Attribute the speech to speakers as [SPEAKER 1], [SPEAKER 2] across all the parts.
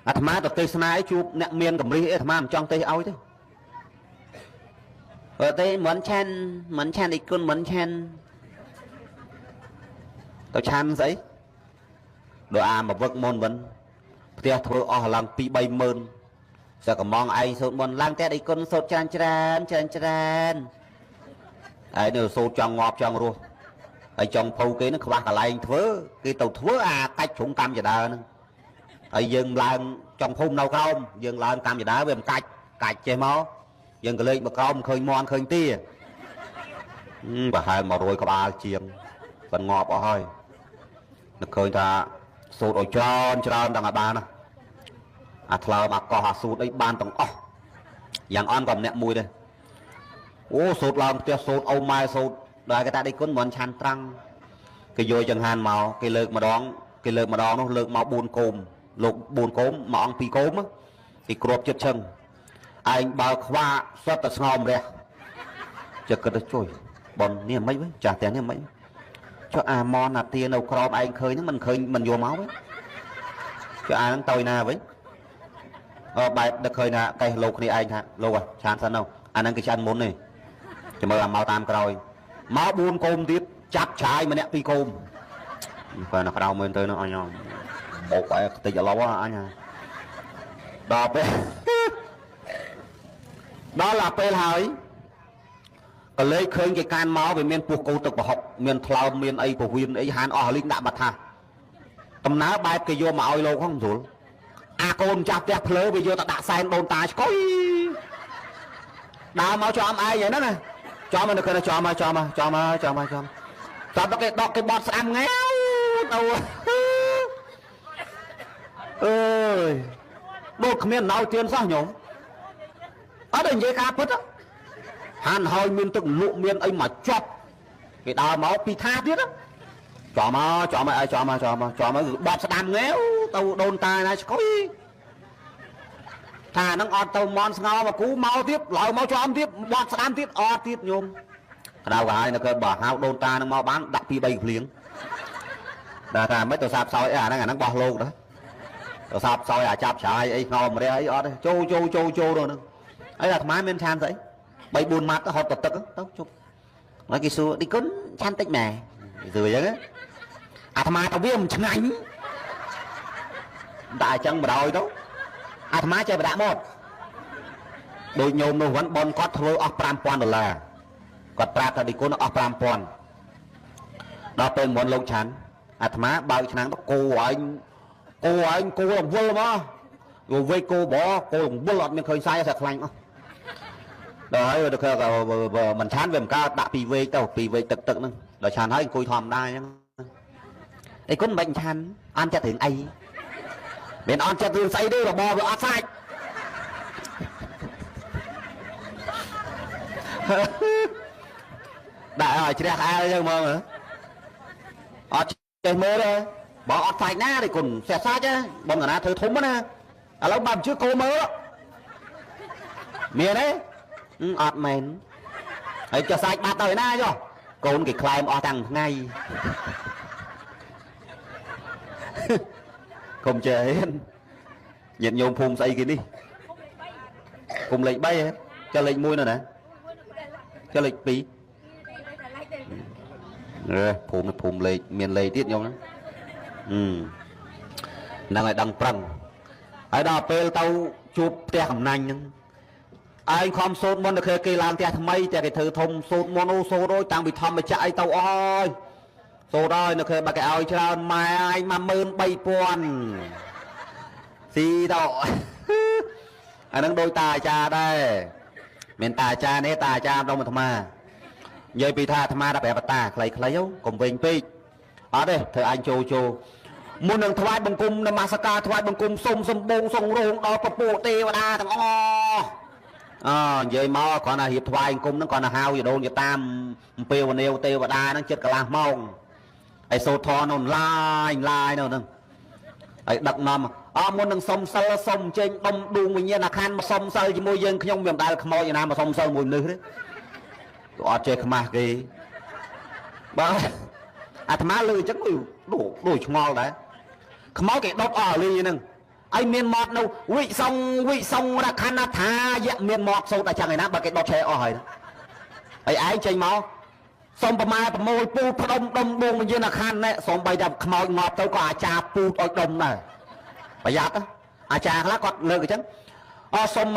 [SPEAKER 1] អាត្មាទៅទេសនាឲ្យជួបអ្នកមានកម្រិះអីអាត្មាមិនចង់ទេសឲ្យទេបើទេមិនឆាន់មិនឆាន់អីគុណមិនឆាន់ទៅឆាន់ស្អីដល់អាមកវឹកមុនវិញផ្ទះធ្វើអស់ឡើង2 3ម៉ឺនសកំងឯងសូត្រមុនឡើងតែអីគុណសូត្រច្រើនច្រើនច្រើនច្រើនឯងនៅសូត្រចង់ងាប់ចង់រស់ហើយចង់ភៅគេនឹងខ្វះកន្លែងធ្វើគេទៅធ្វើអាកាច់ជ្រុងកម្មចដើហ្នឹងហើយយើងឡើងចង់ភូមិនៅក្រោមយើងឡើងកម្មចដើវាមិនកាច់កាច់ចេះមកយើងក៏លេខមកក្រោមឃើញមន់ឃើញទាប្រហែល100ក្បាលជាងប៉ុនងាប់អស់ហើយនឹកឃើញថាសូត្រឲ្យច្រើនច្រើនដល់ឲ្យបានណាអាថ្លើមអាកោះអាសូត្រអីបានទាំងអស់យ៉ាងអន់ក៏ម្នាក់មួយដែរអូសូត្រឡើងផ្ទះសូត្រអូម៉ែសូត្រដល់គេថាដេកគុណមិនឆាន់ត្រង់គេយកចង្ហាន់មកគេលើកម្ដងគេលើកម្ដងនោះលើកមក4គោមលោក4គោមមួយអង្គ2គោមគេគ្របចិត្តឈឹងឯងបើខ្វាសុទ្ធតែស្ងោមរះចិត្តគិតទៅជួយបននេះមិនវិញចាស់ទាំងនេះមិនចុះអាមនអាទានៅក្រោមឯងឃើញហ្នឹងមិនឃើញមិនយកមកវិញចុះអាហ្នឹងទៅណាវិញអឺបែបដឹកឃើញថាកេះលោកគ្នាឯងថាលោកឆានសិនទៅអាហ្នឹងគេឆ្អិនមុនទេចាំមើលអាមកតាមក្រោយមក4គោមទៀតចាប់ឆាយម្នាក់2គោមគាត់នៅក្រៅមើលទៅនោះអញបោកឯខ្ទេចឥឡូវអញដល់ពេលដល់អាពេលហើយក៏លេខឃើញគេកាន់មកវាមានពោះគោទឹកប្រហុកមានថ្លើមមានអីពវៀនអីហានអស់លីងដាក់បាត់ថាដំណើរបែបគេយកមកឲ្យលោកហ្នឹងស្រួលអាកូនចាស់ផ្ទះភ្លើវាយកទៅដាក់សែនដូនតាឆ្កុយដើរមកចំឯងហ្នឹងណាចំនៅឃើញចំមកចំមកចំមកចំមកចំតើគេដកគេបត់ស្ដាំងាវទៅអើយដូចគ្មានណៅទៀនសោះញោមអត់ទេនិយាយការពិតហានហើយមានទឹកលក់មានអីមកចប់គេដើរមកពីថាទៀតចំមកចំមកឲ្យចំមកចំមកចំមកគឺបត់ស្ដាំងាវទៅដូនតាណាឆ្កុយថាហ្នឹងអត់ទៅមន់ស្ងោមកគូមកទៀតឡើងមកចំទៀតបត់ស្ដាំទៀតអត់ទៀតញោមក្តៅក្រហាយនៅកើបើហៅដូនតានឹងមកបានដាក់2 3ភ្លៀងដល់ថាមិនទៅសាបសោយអាហ្នឹងអាហ្នឹងបោះលោកដែរទៅសាបសោយអាចាប់ឆាយអីស្ងោមរះអីអត់ទេចូលចូលចូលចូលទៅហ្នឹងអីអាត្មាមានឆានស្អី3 4ម៉ាត់ទៅហត់ទៅទឹកទៅជប់ហើយគេសួរឌីគុណឆានតិចម៉ែគេសួរអញ្ចឹងអាត្មាទៅវាមិនឆ្ងាញ់ដាក់អញ្ចឹងបដ ாய் ទៅអាត្មាចេះបដាក់មកដូចញោមនោះវិញបនគាត់ធ្វើអស់5000ដុល្លារគាត់ប្រាប់ថាឌីគុណអស់5000ដល់ពេលមុនលោកឆាន់អាត្មាបើកឆ្នាំងទៅគោឯងគោឯងគោរង្វិលមកយកវេកគោបគោរង្វិលអត់មានឃើញសាយស្អាខ្លាញ់អស់ដល់ហើយទៅមិនឆាន់វាមិនកើតដាក់ពីវេកទៅពីវេកទឹកទឹកហ្នឹងដល់ឆាន់ហើយអង្គុយធម្មតាអញ្ចឹងអីគុណមិនឆាន់អន់ចិត្តរឿងអីមានអន់ចិត្តរឿងស្អីទេរបបវាអត់សាច់ដាក់ឲ្យជ្រះក្អែលអញ្ចឹងហ្មងអត់ចេះមើលទេបើអត់សាច់ណាទេគុណសេះសាច់បងកណាធ្វើធំណាឥឡូវបើមិនជឿគោមើលមានទេអត់មែនហើយចុះសាច់បាត់ទៅណាចុះកូនគេក្លែមអស់តាំងថ្ងៃកុំចេះញាតិញោមភូមិស្អីគេនេះភូមិលេខ3ហ៎ចុះលេខ1នោះណាចុះលេខ2អេភូមិភូមិលេខមានលេខទៀតញោមណាហ្នឹងឲ្យដឹងប្រឹងហើយដល់ពេលទៅជួបផ្ទះកំណាញ់ហ្នឹងឯងខំសូត្រមុនទៅគេគេឡើងផ្ទះថ្មីតែគេធ្វើធំសូត្រមុនអូសូត្រអូយតាំងពីធម្មចក្រអីទៅអស់ហើយសូត្រហើយនៅគេបើគេឲ្យច្រើនម៉ែឯង13000ស៊ីទៅអាហ្នឹងដូចតាអាចារ្យដែរមានតាអាចារ្យនេះតាអាចារ្យដល់អាត្មានិយាយពីថាអាត្មាដល់ប្រាប់តាខ្លីៗកុំវិញពេកអត់ទេធ្វើអញចូលចូលមុននឹងថ្វាយបង្គំនមស្ការថ្វាយបង្គំសុំសំបងសុងរងដល់ពពួកទេវតាទាំងអស់អនិយាយមកគ្រាន់តែរៀបថ្វាយអង្គមហ្នឹងគ្រាន់តែហៅយដូនយតាមអំពាវនាវទេវតាហ្នឹងចិត្តកន្លះម៉ោងហើយសូត្រធម៌នោះឡាយឡាយនោះហ្នឹងហើយដឹកនាំអមុននឹងសុំសិលសុំចេញដុំដួងវិញ្ញាណអាខណ្ឌមកសុំសិលជាមួយយើងខ្ញុំវាមិនដែលខ្មោចឯណាមកសុំសិលមួយមនុស្សទេទោះអត់ចេះខ្មាស់គេបាទអាត្មាលើអញ្ចឹងដូចឆ្ងល់ដែរខ្មោចគេដុតអស់លីហ្នឹង ឲ្យមានមាត់នៅវិសងវិសងរខណថាយៈ មានមាត់សូត្រតែចឹងឯណា បើគេដុតឆេះអស់ហើយ ហើយឯងចេញមកសុំប្រម៉ែប្រមូលពូផ្ដុំដុំដួងវិញ្ញាណខណ្ឌណែ សំបីតែខ្មោចងាប់ទៅក៏អាចារ្យពូតឲ្យដុំដែរ ប្រយ័ត្នអាចារ្យខ្លះគាត់លើកអញ្ចឹង អសុំ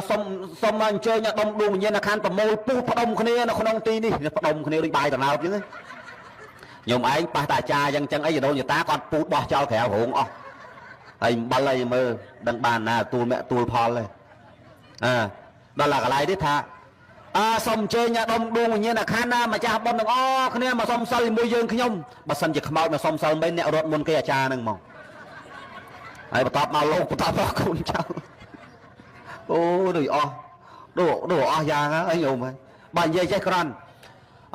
[SPEAKER 1] សុំសុំអញ្ជើញដុំដួងវិញ្ញាណខណ្ឌប្រមូលពូផ្ដុំគ្នានៅក្នុងទីនេះ ផ្ដុំគ្នាដូចបាយតំណើបអញ្ចឹង ញោមឯងប៉ះតាអាចារ្យអញ្ចឹងអី ដូនតាគាត់ពូតបោះចោលក្រៅរោងអស់ហើយ អំបិលអីមើលដឹងបានណា ទួលមគ្គទួលផលទេ អើដល់កន្លែងនេះថា អើសុំអញ្ជើញដុំដួងវិញ្ញាណខណ្ឌណាម្ចាស់បុណ្យទាំងអស់គ្នាមកសុំសិលជាមួយយើងខ្ញុំ បើសិនជាខ្មោចមកសុំសិលមែន អ្នករត់មុនគេអាចារ្យហ្នឹងមកហើយ បន្ទាប់មកលោក បន្ទាប់មកកូនចៅ អូដូចអស់ដូចអស់យ៉ាងហើយញោម ហើយបើនិយាយចេះក្រន់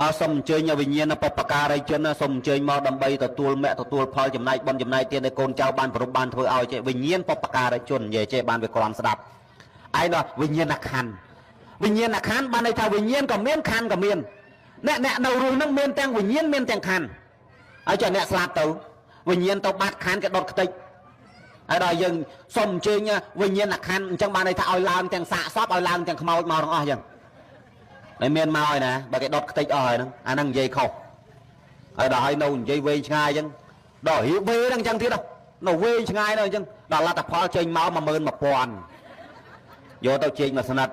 [SPEAKER 1] អសូមអញ្ជើញវិញ្ញាណបពការីជន សូមអញ្ជើញមកដើម្បីទទួលមគ្គទទួលផលចំណែកបុណ្យចំណែកទានដែលកូនចៅបានប្រពបានធ្វើឲ្យ ចេះវិញ្ញាណបពការីជននិយាយចេះបានវាក្រំស្ដាប់ឯង ដល់វិញ្ញាណខណ្ឌ វិញ្ញាណខណ្ឌបានន័យថាវិញ្ញាណក៏មានខណ្ឌក៏មាន អ្នកនៅរស់នឹងមានទាំងវិញ្ញាណមានទាំងខណ្ឌ ហើយចុះអ្នកស្លាប់ទៅវិញ្ញាណទៅបាត់ ខណ្ឌគេដុតខ្ទេចហើយ ដល់យើងសុំអញ្ជើញវិញ្ញាណខណ្ឌអញ្ចឹង បានន័យថាឲ្យឡើងទាំងសាកសព ឲ្យឡើងទាំងខ្មោចមកទាំងអស់អញ្ចឹង តែមានមកហើយណា បើគេដុតខ្ទេចអស់ហើយហ្នឹង អាហ្នឹងនិយាយខុសហើយ ដល់ហើយនៅនិយាយវែងឆ្ងាយអញ្ចឹង ដល់រៀបវេហ្នឹងអញ្ចឹងទៀត នៅវែងឆ្ងាយនៅអញ្ចឹង ដល់លទ្ធផលចេញមក11000 យកទៅជែកមួយស្និត